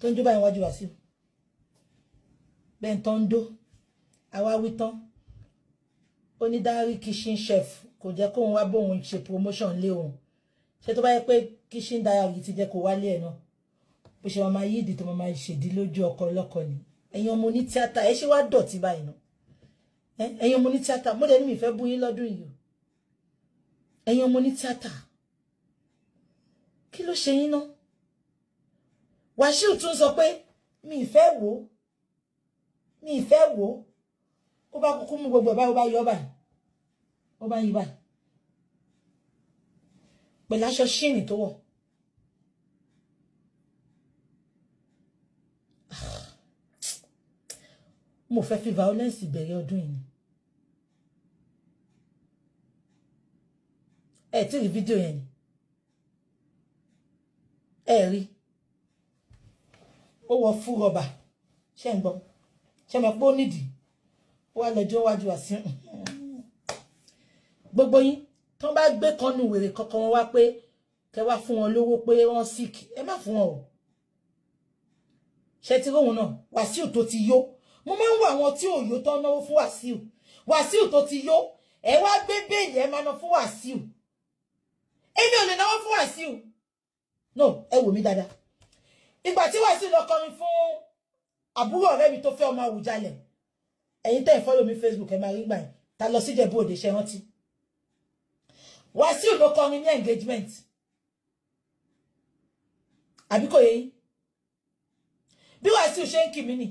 Tó ń jó báyìí wájú Wàsíù bẹ́ẹ̀ tó ń dó. Àwa wí tán, onídàárí kitchen chef kò jẹ́ kóun wá bóun ṣe promotion lé òun. Ṣé tó bá yẹ pé kitchen diary ti jẹ́ kó wálé ẹ̀ náà, bó ṣe máa yí ìdí tó máa ṣèdí lójú ọkọ ọlọ́kọ ni. Ẹ̀yin ọmọ oní tíátà, ẹ ṣe wá dọ̀tí báyìí náà. Ẹ̀yin ọmọ oní tíátà, mo dẹ̀ ní mi fẹ́ bú yín lọ́dún yìí o. Ẹ̀yin ọmọ oní tíátà, kí ló ṣe yín náà? Wàsíù tún sọ pé mi ì fẹ́ wò ó, mi ì fẹ́ wò ó. Ó bá kúkú mú gbogbo ẹ̀ báyìí, ó bá yọ báyìí, ó bá yí báyìí pẹ̀lú aṣọ ṣíìnì tó wọ̀. Mo fẹ́ fi violence bẹ̀rẹ̀ ọdún yìí ni. Ẹ tí rí fídíò yẹn ni, ẹ rí. Ó wọ fún rọba, ṣé ń gbọ́? Ṣé mo pé ó nídìí? Ó wá lọ́jọ́ wájú wá sí gbogbo yín. Tó bá gbé kánú wèrè kankan wọn wá pé kẹ wá fún wọn lówó pé wọ́n sick, ẹ má fún wọn o. Ṣe ti róhun náà? Wàsíù tó ti yó, mo máa ń wo àwọn tí ò yó tó ń náwó fún Wàsíù. Wàsíù tó ti yó, ẹ wá gbé béèlì, ẹ máa ná fún Wàsíù. Èmi ò lè náwó fún Wàsíù. No, ẹ wò mí dáadáa. Ìgbà tí Wàsíù lọ kọrin fún àbúrò ọ̀rẹ́ mi tó fẹ́ ọmọ Àwùjalẹ̀, ẹ̀yin tẹ́ ẹ̀ follow mi Facebook, ẹ máa rí gbà yẹn ta lọ síjẹ̀bú Òde. Ṣe rántí? Wàsíù ló kọrin ní engagement, àbí kò yé yín? Bí Wàsíù ṣe ń kì mí nì,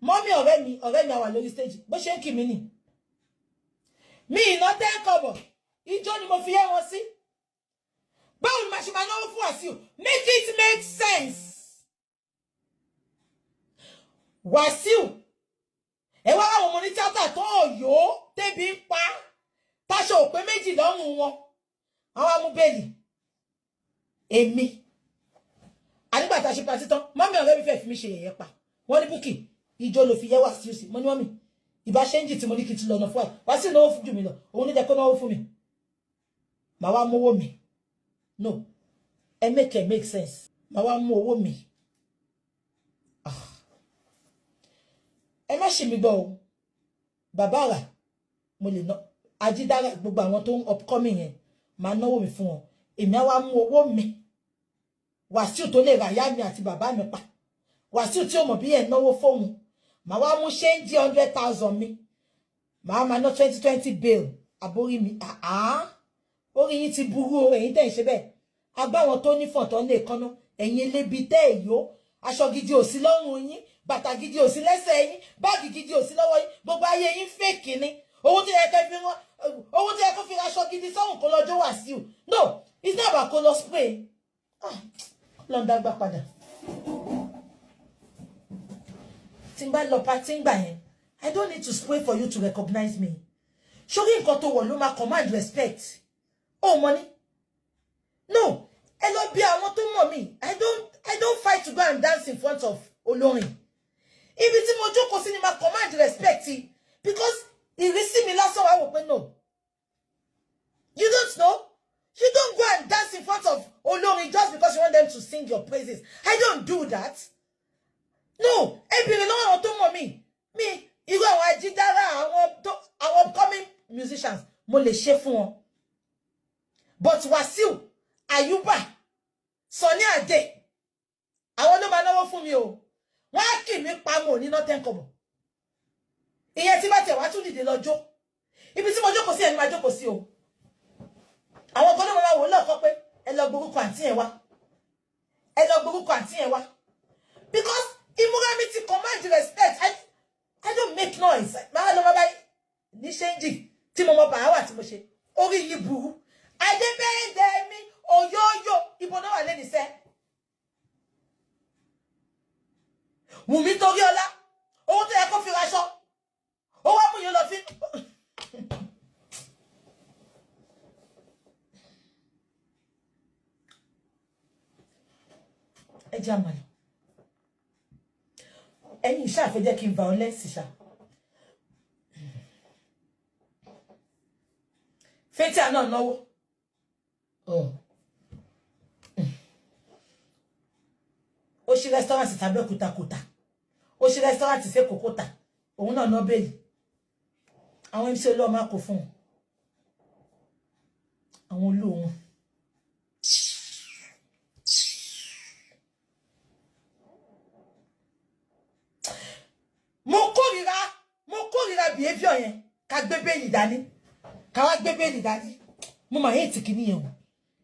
mọ́mí ọ̀rẹ́ mi, ọ̀rẹ́ mi àwà lórí stage, bó ṣe ń kì mí nì, mi ìná 10 kọ́bọ̀, ijó ni mo fi yẹ wọn sí. Báwo ni màá ṣe máa náwó fún Wàsíù? Make it make sense. Wàsíù, ẹ wá àwọn ọmọ ní tíátà tó yó tẹ́bi ń pa, táṣọ òpé méjì lọ́rùn wọn, àwọn amúbẹ́ẹ̀lì. Èmi ànígbà tá a ṣe party tán, mọ́mí ọ̀rẹ́ mi fẹ́ fi mí ṣe yẹ̀yẹ́ pa. Wọ́n ní, "Búkì, ìjọ ló fi yẹ Wàsíù sí." Mo ní, "Mọ́mí, ìbá ṣẹ́ńjì tí mo ní kí n ti lọ́nà fún ẹ̀. Wàsíù náwó fún jù mí lọ, òun ní jẹ́ kó náwó fún mi, màá wá mówó mi." No, ẹ make it make sense. Màá wá mú owó mi. Ẹ má ṣì mí gbọ́ o. Bàbá àrà, mo lè ná ajídára, gbogbo àwọn tó ń upcoming yẹn, màá náwó mi fún wọn. Èmi á wá mú owó mi? Wàsíù tó lè rà yá mi àti bàbá mi pa, Wàsíù tí ó mọ̀ bí ẹ̀ náwó fóun, màá wá mú ṣéǹjì 100,000 mi, màá máa ná 20 20 bail àbórí mi. Àá, orí yín ti burú o, ẹ̀yin tẹ̀ ń ṣe bẹ́ẹ̀. Agbáwọn tó ní fọ̀tọ́ lè kánná. Ẹ̀yin elébi tẹ́ ẹ̀ yó, aṣọ gidi ò sí lọ́rùn yín, bàtà gidi ò sí lẹ́sẹ̀ yín, báàgì gidi ò sí lọ́wọ́ yín, gbogbo ayé yín fake ni. Owó tó yẹ kẹ́ fi rán, owó tó yẹ kó fi aṣọ gidi sọ́run kó lọ́jọ́ Wàsíù. No, it's not about kó lọ spray. Ah, lọ́n dágbà padà. Tí n bá lọ party ń gbà yẹn, I don't need to spray for you to recognize me. Sórí nǹkan tó wọ̀ ló máa command respect. Ó mọ ní, no, ẹ lọ bí àwọn tó mọ̀ mí. I don't fight to go and dance in front of olórin. Ibi tí mo jókòó sí ni máa command respect, because ìrísí mi lásán, wàá wò pé no, you don't know. You don't go and dance in front of olórin just because you want them to sing your praises. I don't do that. No, ẹ bèrè lọ́wọ́ àwọn tó mọ̀ mí. Mi irú àwọn ajídára, àwọn tó, àwọn upcoming musicians, mo lè ṣe fún wọn. But Wasiu Ayuba, Sunny Ade, àwọn ló máa náwó fún mi o. Wọ́n á kì mí pa, mo ní ná 10 kọ́bọ̀. Ìyẹn tí bá tiẹ̀ wá tún dìde lọ́jọ́ ibi tí mo jókòó sí, ẹni máa jókòó sí o. Àwọn kan náà máa wò lọ́ọ̀kọ́ pé ẹ lọ gborúkọ àǹtí yẹn wá, ẹ lọ gborúkọ àǹtí yẹn wá, because ìmúra mi ti command respect. I don't make noise. Máa lọ máa báyìí ní ṣéǹjì tí mo mọ bàá wà tí mo ṣe. Orí yìí burú. Adébẹ́ẹ̀dẹ̀ mi òyòyò, ibo náà wà lẹ́nu iṣẹ́. Wùmí Toríọlá, owó tó yẹ kó fi raṣọ, ó wá mú yín lọ fi. Ẹ jẹ́ àmàlà. Ẹ̀yin ìṣàfẹ́ jẹ́ kí n violence ṣá. Fathia náà náwó. Ó Ó ṣí restaurant tàbẹ́òkúta kò tà, ó ṣí restaurant sẹ́kọ̀ọ́ kò tà, òun náà ná bail. Àwọn MC Olúọmọ kò fún un, àwọn olóhùn. Mo kórìíra behaviour yẹn. Ká gbé bail dání, ká wá gbé bail dání, mo máa hate kìíní yẹn o.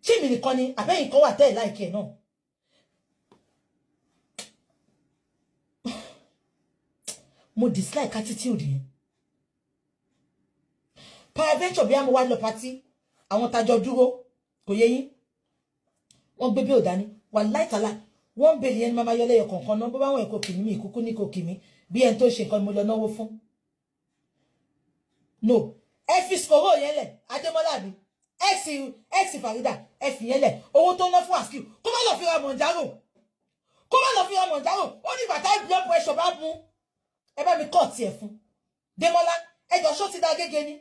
Ṣé èmi nìkan ni, àbẹ́yìn kan wà tẹ́ ẹ̀ like ẹ̀ náà? Mo dislike attitude yẹn. Peradventure bí mo wá lọ party, àwọn tajọ dúró, kò yé yín, wọ́n gbé bail dání, wà láìtàlá wọ́n bail yẹn ni máa yọ lẹ́yọ kọ̀ọ̀kan náà. Bó bá wọn kò kì mí, ìkúkú ní kò kì mí, bí ẹni tó ṣe nǹkan mo lọ náwó fún. No, ẹ fi sọ̀rọ̀ yẹn lẹ̀. Adémọ́lá mi, ex ex Farida, ẹ fi yẹn lẹ̀. Owó tó ná fún Wàsíù, kó má lọ fi ra Mounjaro, kó má lọ fi ra Mounjaro. Ó ní bàtà blood pressure bá mú. Ẹ bá mi kọ́ tiẹ̀ fún Démọ́lá. Ẹjọ́ ṣó ti dá gẹ́gẹ́ ni.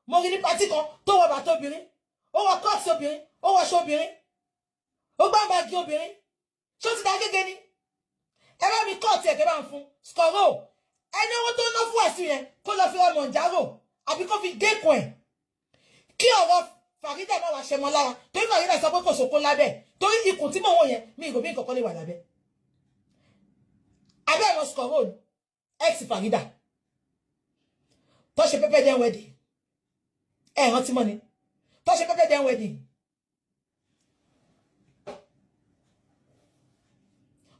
Mo rí ní party kan tó wọ bàtà obìnrin, ó wọ kọ́ọ̀tì obìnrin, ó wọṣọ obìnrin, ó gbá báàgì obìnrin. Ṣó ti dá gẹ́gẹ́ ni? Ẹ bá mi kọ́ tiẹ̀, kẹ́ bá ń fún skọ̀rọ̀. Ẹni owó tó ná fún Wàsíù yẹn, kó lọ fi ra Mounjaro àbí kó fi gékun ẹ̀, kí ọ̀rọ̀ Farida má wá ṣe mọ́ lára, torí Farida sọ pé kò sóko lábẹ́, torí ikùn tí mò ń wò yẹn, mi ìrò bí nǹkan kan lè wà lábẹ́ abẹ́. Ẹ̀rọ skọ̀rọ̀, ex Farida tó ṣe pepper dem wedding, ẹ rántí mọ́ ni, tó ṣe pepper dem wedding.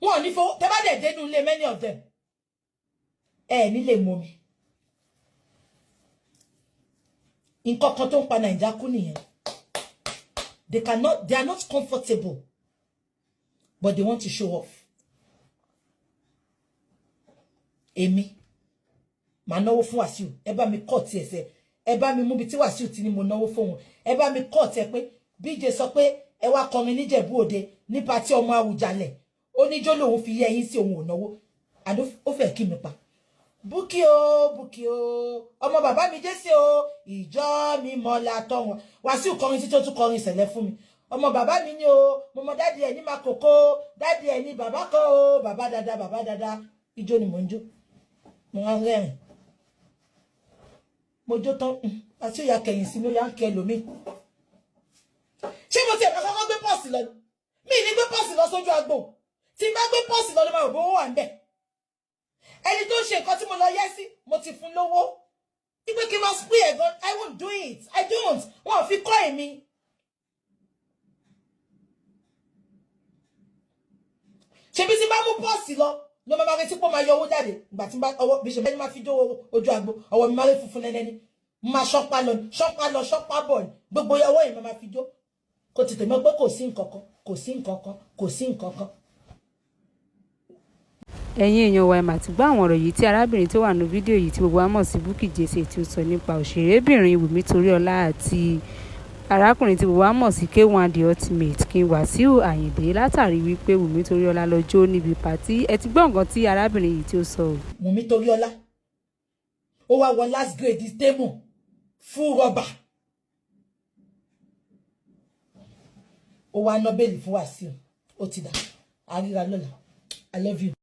Wọn ò ní fowó. Tẹ bá dẹ̀ dénú ilé many of them, ẹ ní lè mọ mi. Nǹkan kan tó ń pa Naija kú nìyẹn. They cannot, they are not comfortable, but they want to show off. Èmi màá náwó fún Wàsíù. Ẹ bá mi kọ́ tiẹ̀ sẹ́, ẹ bá mi mú bi tí Wàsíù ti ní mo náwó fóun. Ẹ bá mi kọ́ tiẹ̀ pé BJ sọ pé ẹ wá kọrin níjẹ̀bú Òde ní party ọmọ Àwùjalẹ̀, oníjó lòun fi yẹ yín sí, òun ò náwó. Àdó ó fẹ́ kí mi pa. Búkì o, Búkì o, ọmọ bàbá mi jésì o, ìjọ mi mọ́lá tọ́ wọn. Wàsíù kọrin títí, ó tún kọrin ìṣẹ̀lẹ̀ fún mi. Ọmọ bàbá mi ní o, mo mọ daddy ẹ̀ ní makoko, daddy ẹ̀ ní bàbá kan o, bàbá dada, bàbá dada. Ijó ni mò ń jó, mo wá rẹ́rìn, mo jó tán. Àti ìyá kẹyìn sí mi, ó yà ń kẹ lómi. Ṣé mo ti ẹ̀ka kọ́kọ́ gbé purse lọ? Mi ní gbé purse lọ sójú agbo. Tí n bá gbé purse lọ, ló máa rò bó wà ń bẹ̀. Ẹni tó ń ṣe nǹkan tí mo lọ yẹ́ sí, mo ti fún lówó wípé kí n máa spray ẹ̀ gan. I won't do it, I don't. Wọn ò fi kọ́ èmi. Ṣebí tí bá mú purse lọ, ló máa retí pé ó máa yọ owó jáde. Ìgbà tí ọwọ́ bí ṣe bẹ́ẹ̀ ni máa fi jó ojú agbo, ọwọ́ mi máa rí funfun nẹ́nẹ́ ni, máa ṣọ́pá lọ, ṣọ́pá lọ, ṣọ́pá bọ̀ ni. Gbogbo ọwọ́ yìí máa fi jó, kò tètè mọ̀ pé kò sí nǹkan kan, kò sí nǹkan kan, kò sí nǹkan kan. Ẹ̀yin èèyàn wa, ẹ̀ mà ti gbọ́ àwọn ọ̀rọ̀ yìí tí arábìnrin tó wà nínú fídíò yìí tí gbogbo wa mọ̀ sí Bukky Jesse tí ó sọ nípa òṣèrébìnrin Wùmí Toríọlá àti arákùnrin tí gbogbo wa mọ̀ sí K1 The Ultimate, King Wasiu Ayinde, látàrí wípé Wùmí Toríọlá lọ jó níbi party. Ẹ ti gbọ́ nǹkan tí arábìnrin yìí tí ó sọ o. Wùmí Toríọlá, ó wá wọ last grade table fún rọ́bà, ó wá ná bail fún Wàsíù. Ó ti dà, àríra lọ́la. I love you.